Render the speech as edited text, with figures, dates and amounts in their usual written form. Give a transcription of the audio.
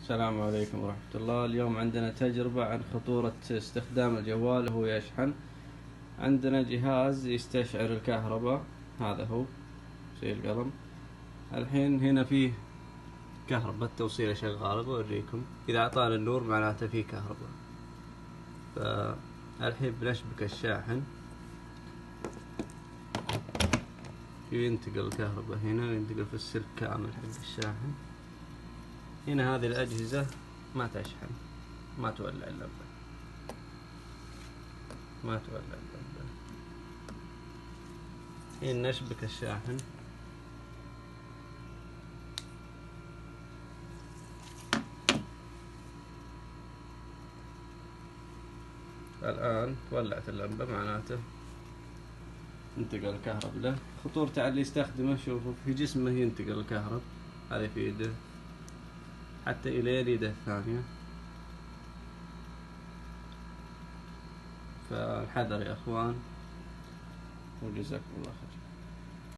السلام عليكم ورحمة الله. اليوم عندنا تجربة عن خطورة استخدام الجوال وهو يشحن. عندنا جهاز يستشعر الكهرباء، هذا هو زي القلم. الحين هنا فيه كهرباء، التوصيلة شغالة، بوريكم. إذا أعطانا النور معناته فيه كهرباء. فالحين بنشبك الشاحن، ينتقل الكهرباء هنا وينتقل في السلك كامل حق الشاحن. هنا هذه الأجهزة ما تشحن، ما تولع اللمبة، ما تولع اللمبة. هنا نشبك الشاحن، الآن تولعت اللمبة، معناته انتقل الكهرب له. خطورته على اللي يستخدمه، شوفوا في جسمه ينتقل الكهرب، هذه في يده حتى إلى اليد الثانية. فالحذر يا أخوان، وجزاكم الله خير.